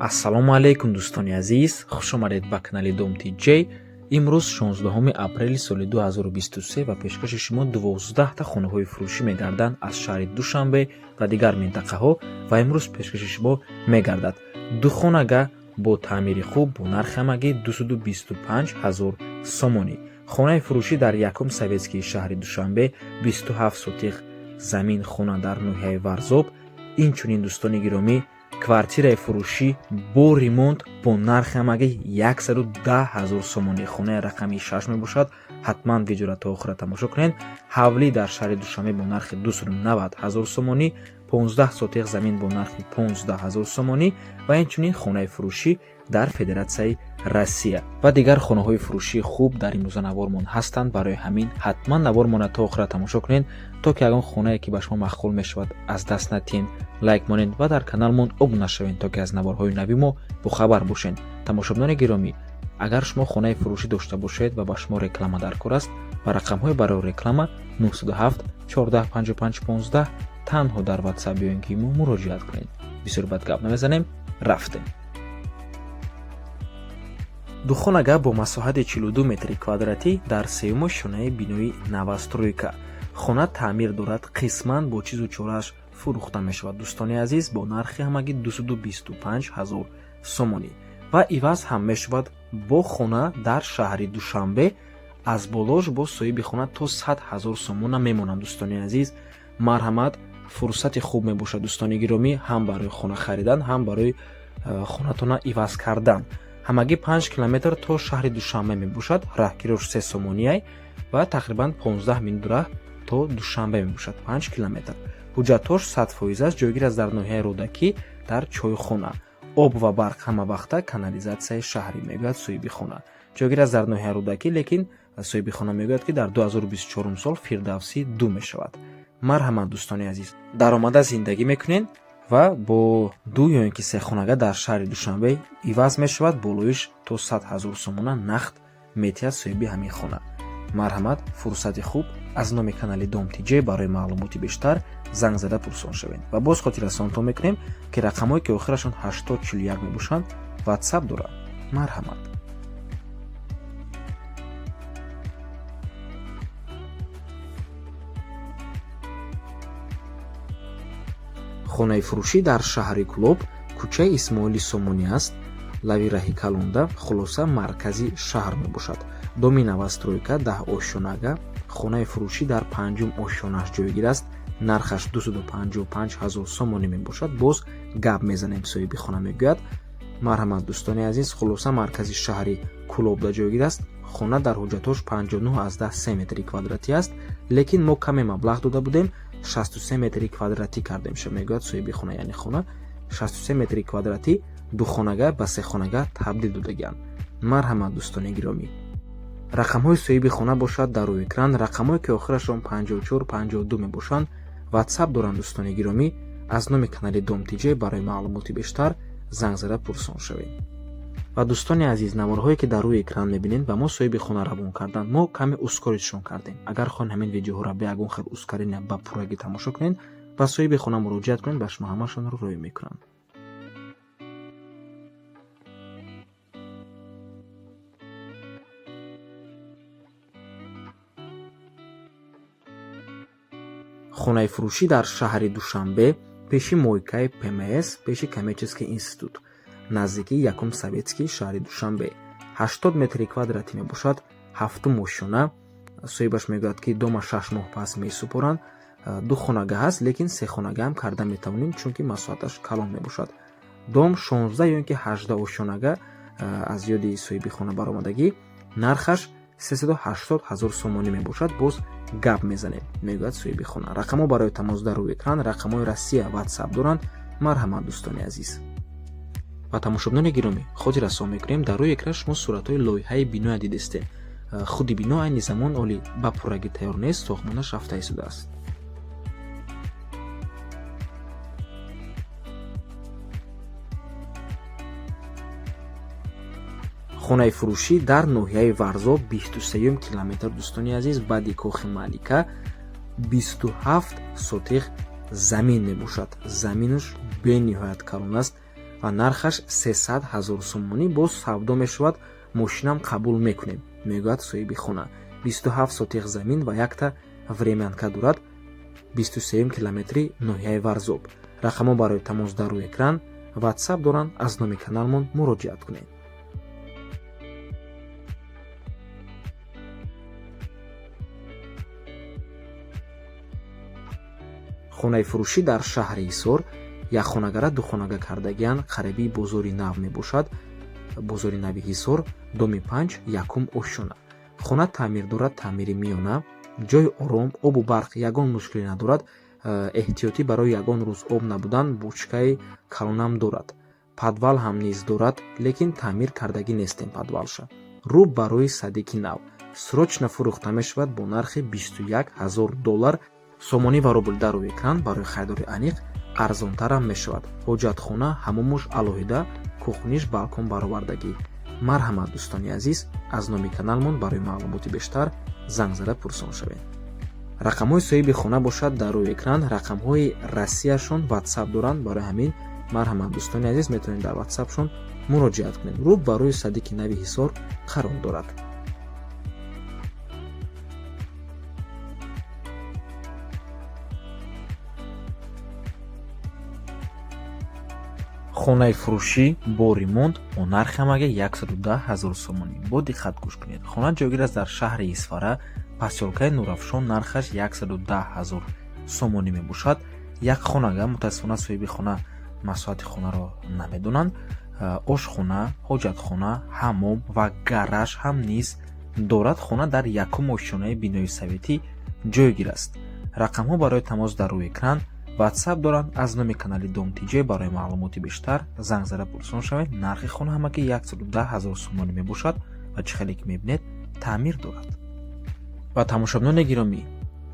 Ассалому алайкум, дӯстони азиз, хушомадед ба канали Дом ТJ. Имрӯз 16 апрели соли 2023 ва пешкаши шумо 12та хонаҳои фурӯшӣ мегарданд аз шаҳри Душанбе ва дигар минтақаҳо. Ва имрӯз пешкаши шумо мегардад ду хонага бо таъмири хуб бо нархи ҳамагӣ 225 ҳазор сомонӣ. Хонаи фурӯшӣ дар якум Советскии шаҳри Душанбе, 27 сотих замин, хона дар ноҳияи Варзоб. Инчунин, дӯстони гиромӣ, квартираи фурӯшӣ бо ремонт бо нархи ҳамагӣ 110 ҳазор сомонӣ, хонаи рақами 6 мебошад. Ҳатман видеоро то охира тамошо кунед. Ҳавлӣ дар шаҳри Душанбе бо нархи 290 ҳазор сомонӣ, 15 сотих замин бо нархи 15 ҳазор сомонӣ ва инчунин хонаи фурӯшӣ дар Федератсияи Россия ва дигар хонаҳои фурӯшии хуб дар имрӯза навормон ҳастанд. Барои ҳамин ҳатман навормонро то охира тамошо кунед, то ки ягон хонае, ки ба шумо маъқул мешавад, аз даст натиҳед. Лайк монед ва дар каналмон обуна шавед, то ки аз наворҳои нави мо бохабар бошед. Тамошобинони гиромӣ, агар шумо хонаи фурӯшӣ дошта бошед ва ба шумо реклама дар кор аст, ба рақамҳои барои реклама 907 14 55 15 танҳо дар Ватсап ё ин ки мо муроҷиат кунед. Бисёр бад гап намезанем, рафтем. Духонага бо масоҳати 42 метри квадратӣ дар сеюму ошёнаи бинои новостройка. Хона таъмир дорад, қисман бо чизу чорааш фурӯхта мешавад, дӯстони азиз, бо нархи ҳамагӣ 225 ҳазор сомонӣ ва иваз ҳам мешавад бо хона дар шаҳри Душанбе. Аз болош бо соҳиби хона то 100 ҳазор сомона мемонанд. Дӯстони азиз, марҳамат, фурсати хуб мебошад, дӯстони гиромӣ, ҳам барои хона харидан, ҳам барои хонатона иваз кардан. Ҳамагӣ 5 километр то шаҳри Душанбе мебошад, раҳгирош 3 сомонияй ва тақрибан 15 минут раҳ то Душанбе мебошад, 5 километр. Ҳуҷҷатҳош 100% аст. Ҷойгир аст дар ноҳияи Рӯдакӣ, дар чойхона. Об ва барқ ҳама вақта, канализатсияи шаҳрӣ, мегӯяд соҳиби хона. Ҷойгир аст дар ноҳияи Рӯдакӣ, лекин соҳиби хона мегӯяд, ки дар 2024 сол Фирдавсӣ ду мешавад. Марҳамат, дӯстони азиз, даромада зиндагӣ мекунед ва бо ду ё ин ки се хонага дар шаҳри Душанбе иваз мешавад. Болоиш то 100 ҳазор сомона нақд метиҳад соҳиби ҳамин хона. Марҳамат, фурсати хуб аз номи канали Дом ТJ. Барои маълумоти бештар занг зада пурсон шавед. Ва боз хотиррасонтон мекунем, ки рақамҳое, ки охирашон 8041 мебошанд, Ватсап доранд. Марҳамат. Хонаи фурӯшӣ дар шаҳри Кӯлоб, кӯчаи Исмоили Сомонӣ аст, лави раҳи калонда, хулоса, маркази шаҳр мебошад. Доми новостройка, 10 ошёнага. Хонаи фурӯшӣ дар панҷум ошёнааш ҷойгир аст. Нархаш 255 ҳазор сомонӣ мебошад, боз гап мезанем, соҳиби хона мегӯяд. Марҳамат, дӯстони азиз, хулоса, маркази шаҳри Кӯлобда ҷойгир аст. Хона дар ҳуҷҷатҳош 59,3 метри квадратӣ аст, лекин мо каме маблағ дода будем, 63 метри квадратӣ кардем, мегӯяд соҳиби хона. Яъне хона 63 метри квадратӣ, духонага ба сехонага табдил додагианд. Марҳамат, дӯстони гиромӣ. Рақамҳои соҳиби хона бошад дар рӯи экран. Рақамҳое, ки охирашон 54 52 мебошанд, Ватсап доранд. Дӯстони гиромӣ, аз номи канали Дом ТJ барои маълумоти бештар занг зада пурсон шавед. Ва, дӯстони азиз, наворҳое, ки дар рӯи экран мебинед, ба мо соҳиби хона равон карданд. Мо каме ускорить шон кардем. Агар хоҳед, ҳамин видеоҳоро бе ягон хел ускорения ба пуррагӣ тамошо кунед, ба соҳиби хона муроҷиат кунед, ба шумо ҳамашонро рӯй мекунанд. Хонаи фурӯшӣ дар шаҳри Душанбе, пеши мойкаи ПМС, пеши коммерческий институт, наздикии якум Советский шаҳри Душанбе, 80 метри квадратӣ мебошад, ҳафтум ошёна. Соҳибаш мегӯяд, ки дома 6 моҳ пас месупоранд. Ду хонага ҳаст, лекин се хонагаам карда метавонем, чунки масоҳаташ калон мебошад. Дом 16 ё ин ки 18 ошёнага, аз ёди соҳиби хона баромадагӣ. Нархаш 380 ҳазор сомонӣ мебошад, боз гап мезанем, мегӯяд соҳиби хона. Рақамҳо барои тамос дар рӯи экран, рақамҳои Россия Ватсап доранд. Марҳамат, дӯстони азиз. Ва, тамошобинони гиромӣ, хотиррасон мекунем, дар рӯи экран шумо суратҳои лоиҳаи биноя дидистед. Худи бино айни замон оли ба пуррагӣ тайёр нест, сохтмонаш рафта истодааст. Хонаи фурӯшӣ дар ноҳияи Варзоб, 23 километр, дӯстони азиз, баъди Кохи Малика, 27 сотих замин мебошад. Заминаш бениҳоят калон аст. ва нархаш 300 ҳазор сомонӣ, боз савдо мешавад, мошинам қабул мекунем, мегӯяд соҳиби хона. 27 сотих замин ва якта времянка дорад. 23 километри ноҳияи Варзоб. Рақамҳо барои тамос дар рӯи экран, Ватсап доранд, аз номи каналмон муроҷиат кунед. Хонаи фурӯшӣ дар шаҳри Ҳисор, якхонагара духонага кардагиан, қарибии бозори нав мебошад. Бозори нави Ҳисор, доми 5, якум ошёна. Хона таъмир дорад, таъмири миёна, ҷои ором, обу барқ ягон мушкиле надорад. Эҳтиётӣ барои ягон рӯз об набудан бочкаи калонам дорад. Подвал ҳам низ дорад, лекин таъмир кардагӣ нестем подвалша. Рӯ барои садики нав. Срочно фурӯхта мешавад бо нархи 21 ҳазор доллар. Сомонӣ ва рубл дар рӯи экран, барои харидори аниқ арзонтарам мешавад. Ҳоҷатхона, ҳамомуш алоҳида, кухниш, балкон баровардагӣ. Марҳамат, дӯстони азиз, аз номи каналмон барои маълумоти бештар занг зада пурсон шавед. Рақамҳои соҳиби хона бошад дар рӯи экран, рақамҳои Россияшон, Ватсап доранд. Барои ҳамин марҳамат, дӯстони азиз, метавонед дар Ватсапшон муроҷиат кунед. Рӯ барои садики нави Ҳисор қарор дорад. Хонаи фурӯшӣ бо ремонт бо нархи ҳамагӣ 110 ҳазор сомонӣ. Бо диққат гӯш кунед. Хона ҷойгир аст дар шаҳри Исфара, посёлкаи Нурафшон, нархаш 110 ҳазор сомонӣ мебошад. Як хонага, мутаассифона соҳиби хона масоҳати хонаро намедонанд. Ошхона, ҳоҷатхона, ҳаммом ва гараж ҳам низ дорад. Хона дар якум ошёнаи бинои советӣ ҷойгир аст. Рақамҳо барои тамос дар рӯи экран, Ватсап доранд. Аз номи канали Дом ТЖ барои маълумоти бештар занг зада пурсон шавед. Нархи хона ҳамагӣ 110 ҳазор сомонӣ мебошад ва чӣ хеле ки мебинед, таъмир дорад. Ва тамошобинони гиромӣ,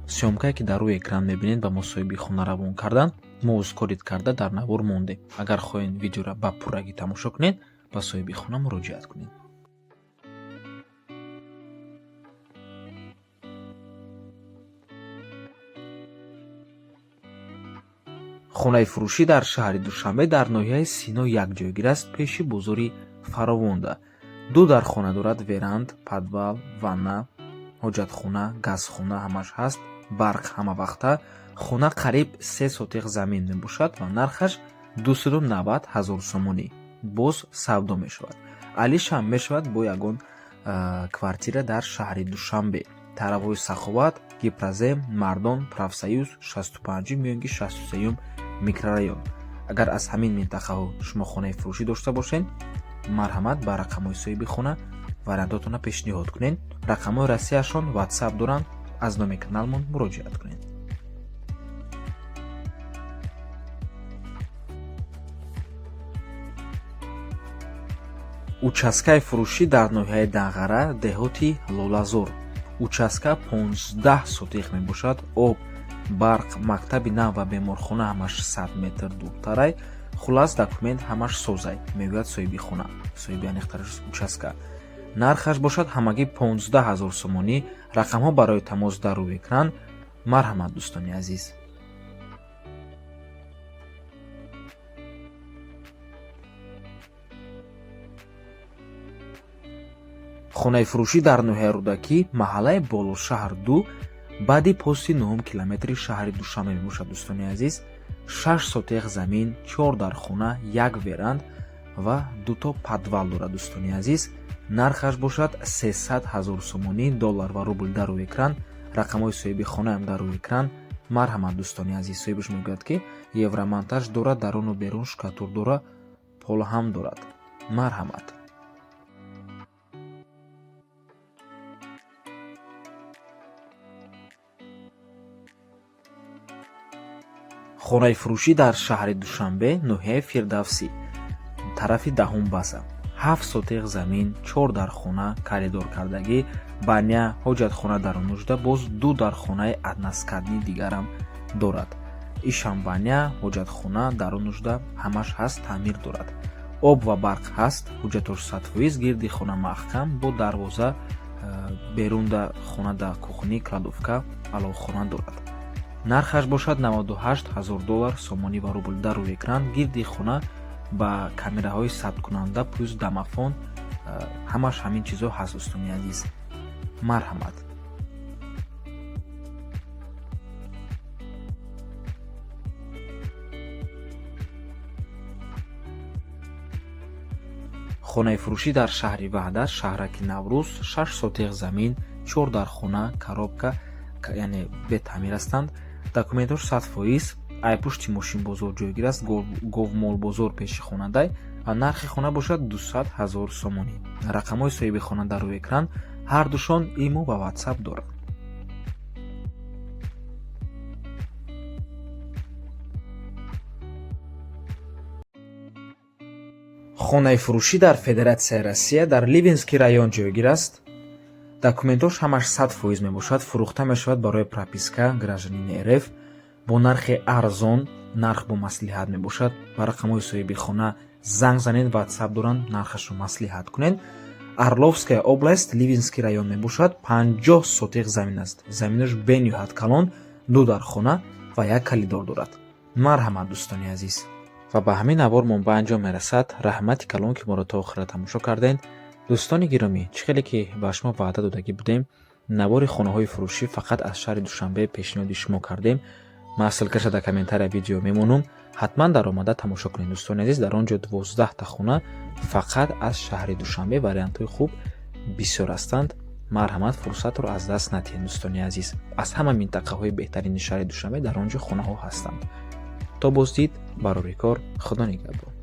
съёмкае ки дар рӯи экран мебинед, ба мо соҳиби хона равон карданд. Мо ускорить карда дар навор мондем. Агар хоҳед видеоро ба пуррагӣ тамошо кунед, ба соҳиби хона муроҷиат кунед. Хонаи фурӯшӣ дар шаҳри Душанбе дар ноҳияи Сино як ҷойгир аст, пеши бозори Фаровонда. Ду дархона дорад: веранд, подвал, ванна, ҳоҷатхона, газхона ҳамаш ҳаст, барқ ҳамавақта. Хона қариб 3 сотих замин мебошад ва нархаш 290 ҳазор сомонӣ. Боз савдо мешавад. Алишам мешавад бо ягон квартира дар шаҳри Душанбе. Тарафҳои Саховат, Гипрозем, Мардон, Профсоюз, 65-ум ё ин ки 63-юм микрорайон. Агар аз ҳамин минтақаҳо шумо хонаи фурӯшӣ дошта бошед, марҳамат, ба рақамҳои соҳиби хона вариантотонро пешниҳод кунед. Рақамҳои Россияшон, Ватсап доранд, аз номи каналмон муроҷиат кунед. Участкаи фурӯшӣ дар ноҳияи Данғара, деҳоти Лолазор. Участка 15 сотих мебошад. Об, барқ, мактаби нав ва беморхона ҳамаш 100 метр дуртарай. Хуллас, документ ҳамаш созай, мегӯяд соҳиби хона, соҳиби аниқтараш участка. Нархаш бошад ҳамагӣ 15 ҳазор сомонӣ. Рақамҳо барои тамос дар рӯи экран. Марҳамат, дӯстони азиз. Хонаи фурӯшӣ дар ноҳияи Рӯдакӣ, маҳаллаи Болошаҳр 2, баъди пости 9 километри шаҳри Душанбе мебошад, дӯстони азиз. 6 сотих замин, чор дархона, як веранд ва дуто подвал дорад, дӯстони азиз. Нархаш бошад 300 ҳазор сомонӣ. Доллар ва рубл дар рӯи экран, рақамҳои соҳиби хонаам дар рӯи экран. Марҳамат, дӯстони азиз. Соҳибаш мегӯяд, ки евромонтаж дорад, даруну берун штукатур дора, пол ҳам дорад. Марҳамат. Хонаи фурӯшӣ дар шаҳри Душанбе, ноҳияи Фирдавсӣ, тарафи даҳум база. 7 сотих замин, чор дархона, коридор кардагӣ, баня, ҳоҷатхона дарунушда, боз ду дархонаи односкатный дигарам дорад. Ишам баня, ҳоҷатхона дарунушда ҳамаш ҳаст, таъмир дорад. Об ва барқ ҳаст, ҳуҷҷатош 100%, гирди хона маҳкам бо дарвоза, берунда хонада кухни, кладовка, аловхона дорад. Нархаш бошад 98 ҳазор доллар. Сомонӣ ва рубл дар рӯи экран. Гирди хона Ба камераҳои сабткунанда плюс домофон, ҳамаш ҳамин чизҳо ҳаст, дӯстони азиз. Марҳамат. Хонаи фурӯшӣ дар шаҳри Ваҳдат, шаҳраки Наврӯз, 6 сотиқ замин, 4 дархона, коробка, яъне бетаъмир ҳастанд. Документҳош 100%. Ай пушти мошинбозор ҷойгир аст, говмолбозор пеши хонадай ва нархи хона бошад 200 000 сомонӣ. Рақамҳои соҳиби хона дар рӯи экран, ҳардушон имо ва ватсап доранд. Хонаи фурӯшӣ дар Федератсияи Россия, дар Ливенский район ҷойгир аст. Документҳош ҳамаш 100% мебошад. Фурӯхта мешавад барои прописка гражданини РФ бо нархи арзон, нарх бо маслиҳат мебошад. Ба рақамҳои соҳиби хона занг занед, ватсап доранд, нархашро маслиҳат кунед. Орловская область, Ливенский район мебошад. 50 сотиқ замин аст. Заминаш бениҳоят калон, ду дархона ва як коридор дорад. Марҳамат, дӯстони азиз. Ва ба ҳамин навормон ба анҷом мерасад. Раҳмати калон, ки моро то охира тамошо кардед. Дӯстони гиромӣ, чӣ хеле ки ба шумо ваъда додагӣ будем, навори хонаҳои фурӯшӣ фақат аз шаҳри Душанбе пешниҳоди шумо кардем. Ман ссылкаша дар комментария видео мемонам, ҳатман дар омада тамошо кунед, дӯстони азиз. Дар он ҷо 12та хона фақат аз шаҳри Душанбе, вариантҳои хуб бисёр ҳастанд. Марҳамат, фурсатро аз даст натиҳед, дӯстони азиз. Аз ҳама минтақаҳои беҳтарини шаҳри Душанбе дар он ҷо хонаҳо ҳастанд. То боздид, барори кор, Худо нигаҳбон.